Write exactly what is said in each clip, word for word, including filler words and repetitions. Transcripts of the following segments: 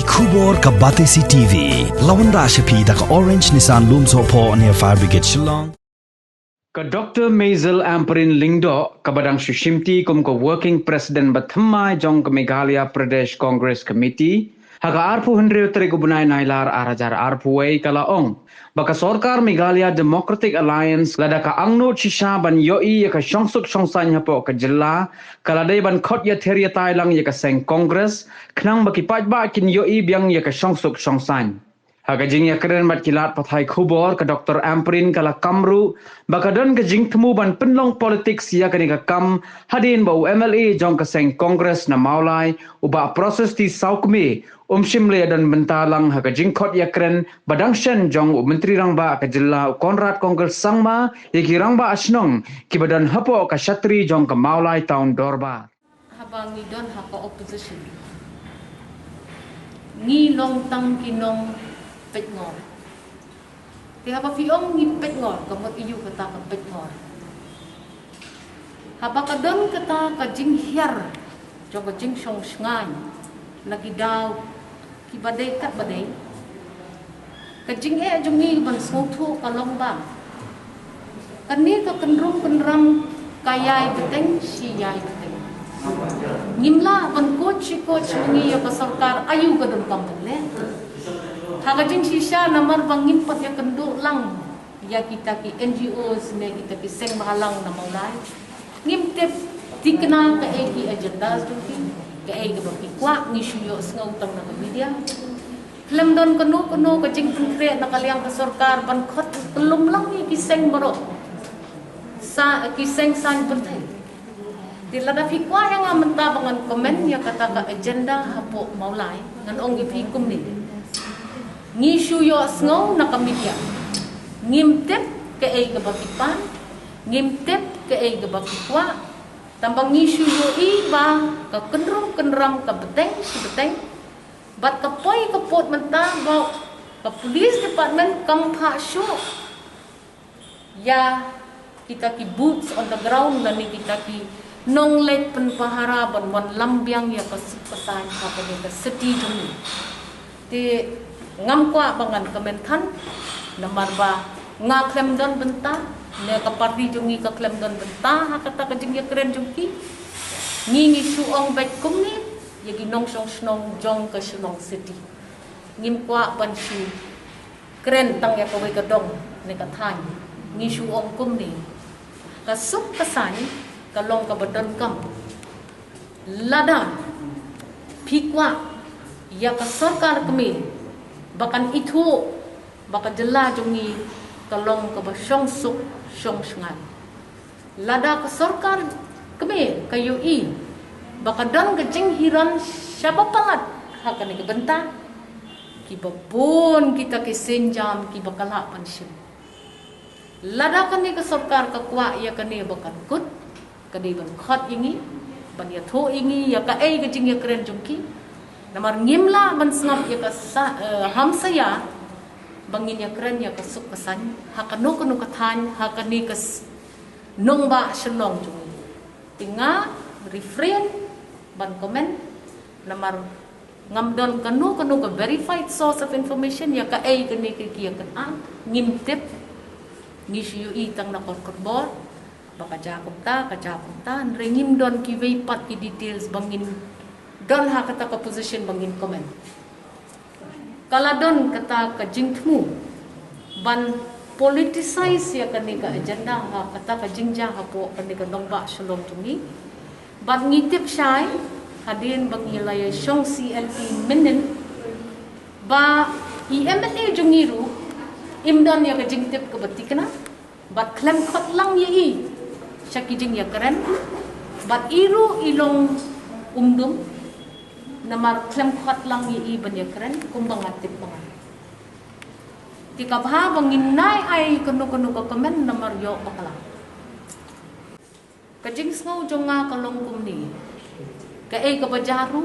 Khubor ka Batesi T V. La wanrah sha phi da ka Orange Nissan Lumsohphoh near Fire Brigade Shillong. Ka Doctor Maisel Ampareen Lyngdoh, kaba dang shu shimti kum ka Working President bathymmai jong ka Meghalaya Pradesh Congress Committee, ha ka arphew hynriew tarik u bnai Nailar arhajar arphew wei, ka la ong ba ka sorkar Meghalaya Democratic Alliance, lada ka angnud shisha ban ïohi ïa ka shongsuk shongsaiñ hapoh ka jylla, ka la dei ban khot ïather ïatai lang ïa ka seng Congress, khnang ba ki paidbah kin ïohi biang ïa ka shongsuk shongsaiñ. Ha ka jingïakren bad ki lad pathai khubor, ka Doctor Ampareen ka la kam ruh ba ka don ka jingthmu ban pynlong politics ïa kane ka kam, hadien ba u M L A jong ka seng Congress na Mawlai, u Bah Prasasti Sawkmie, um shym la ïadon bynta lang ha ka jingkhot ïakren ba dang shen jong u Myntri Rangbah ka jylla, u Conrad Kongkal Sangma, ïa ki rangbah shnong kiba don hapoh ka shatri jong ka Mawlai Town Dorbar. Haba ngi don ha ka opposition, ngi long tang ki nongpeitngor. Te haba phi ong ngi peitngor, ka mut aïu kata ka peitngor? Haba ka don kata ka jinghiar jong ka jingshong shngaiñ na ki daw kiba dei katba dei, ka jingeh jong ngi ban sngewthuh ka long ba kane ka kynrum kynram ka ïai bteng shi ïai bteng. Ngim lah ban kut shi kut sha ngi ïa ka sorkar, aïu ka donkam ban leh. Ha ka jingshisha, namar ba ngim pat ïakynduh lang ïa kita ki N G Os ne kita ki seng bhalang na Mawlai. Ngim tip thikna kaei ki agendas jong ki, kaei kaba ki kwah, ngi shu ïohsngew tang na ka media. Khlem don kano kano ka jingpynkhreh na ka liang ka sorkar ban khot kyllum lang ïa ki seng baroh, sa ki seng saiñ pyrthei. Te lada phi kwah ïa nga mynta ba ngan comment ïa kata ka agenda hapoh Mawlai, ngan ong ïa phi kumne: ngi shu ïohsngew na ka media. Ngim tip kaei kaba ki pan, ngim tip kaei kaba ki kwah. Tangba ngi shu ïohi ba ka kynrum kynram ka bteng shi bteng. Bad ka poi ka pud mynta ba ka police department kam phah shuh ïa kita ki boots on the ground lane kita ki nongleit pynpahara ban wan lam biang ïa ka suk ka saiñ ha kane ka city jong ngi. Te ngam kwah ba ngan comment than, namar ba nga khlem don bynta, ne ka party jong ngi ka khlem don bynta ha kata ka jingïakren jong ki. Ngi ngi shu ong beit kumne ïa ki nongshong shnong jong ka Shillong City. Ngim kwah ban shu kren tang ïa kawei ka dong ne ka thaiñ. Ngi shu ong kumne: ka suk ka saiñ ka long kaba donkam. Lada phi kwah ïa ka sorkar kmie ba kan ithuh ba ka jylla jong ngi ka long kaba shong suk shong shngaiñ. Lada ka sorkar kmie ka ïohi ba ka don ka jinghiran shaba palat ha kane ka bynta, kiba bun kita ki sienjam kiba ka lah ban shim. Lada kane ka sorkar ka kwah ïa kane ba kan kut, ka dei ban khot ïa ngi, ban ïathuh ïa ngi ïa kaei ka jingïakren jong ki. Namar ngim lah ban sngap ïa ka sa-, eh, hamsaïa ba ngin ïakren ïa ka suk ka saiñ ha kano kano ka thaiñ ha kane ka s-, nongbah Shillong jong ngi. Te nga refrain ban comment, namar ngam don kano kano ka verified source of information ïa kaei kane ka ki ïa ka, ah, ngim tip. Ngi shu ïohi tang na ka khubor ba ka jia kumta, ka jia kumta, hynrei ngim don kiwei pat ki details ba ngin don ha kata ka position ba ngin comment. Ka la don kata ka jingthmu ban politicize ïa kane ka agenda ha kata ka jingjia hapoh kane ka nongbah Shillong jong ngi. Bad ngi tip shai hadien ba ngi la ïa shong C L P mynnin ba i M L A jong ngi ruh im don ïa ka jingtip kaba thikna. Bad khlem khot lang ïa i sha ki jingïakren. Bad i ruh i long umdum namar khlem khot lang ïa i ban ïakren kumba nga tip ba nga. Te ka bha ba ngin nai ai kano kano ka comment namar ïoh bakla. Ka jingsngew jong nga ka long kumne. Kaei kaba jia ruh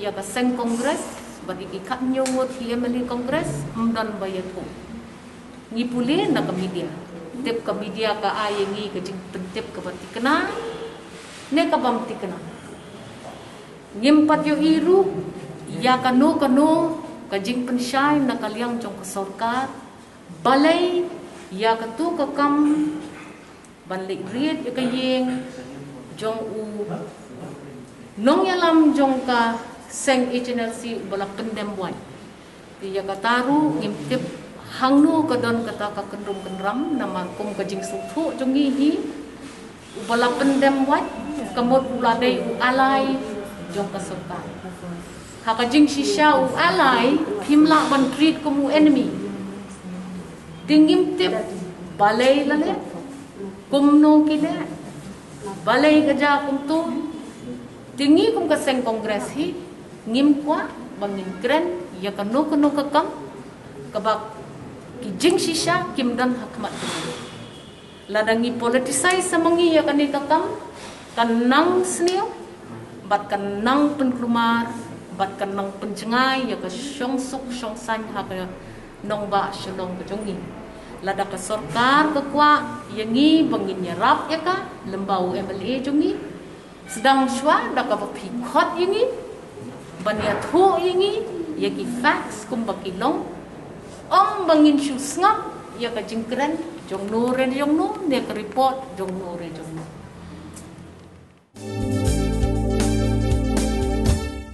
ïa ka seng Congress bad ïa ki khathynñiew ngut ki M L A Congress ym don ba ïathuh. Ngi pule na ka media. Tip ka media ka ai ïa ngi ka jingpyntip kaba thikna ne kabym thikna. Ngim pat ïohi ruh Ïa kano kano ka jingpynshai na ka liang jong ka sorkar, balei ïa katu ka kam ban leit ried ïa ka ïing jong u nongïalam jong ka seng H N R C uba la pyndem wait. Te ïa kata ruh ngim tip hangno ka don kata ka kynrum kynram, namar kum ka jingsngewthuh jong ngi hi, uba la pyndem wait ka mut u la dei u ally jong ka sorkar. Ha ka jingshisha u ally phim lah ban treat kum u enemy. Te ngim tip balei la leh, kumno ki leh, balei ka jia kumtu. Te ngi kum ka seng Congress hi ngim kwah ba ngin kren ïa kano kano ka kam kaba ki jingshisha kim don ha khmat ka jong ngi. Lada ngi politicize sa ma ngi ïa kane ka kam, kan nang sniew bad kan nang pynkulmar bad kan nang pynjngai ïa ka shongsuk shongsaiñ ha ka nongbah Shillong ka jong ngi. Lada ka sorkar ka kwah ïa ngi ba ngin ïarap ïa ka, lymda u M L A jong ngi, sdang shuwa da kaba phi khot ïa ngi ban ïathuh ïa ngi ïa ki facts kumba ki long. Ym ba ngin shu sngap ïa ka jingkren jong no re jong no ne ka report jong no re jong no.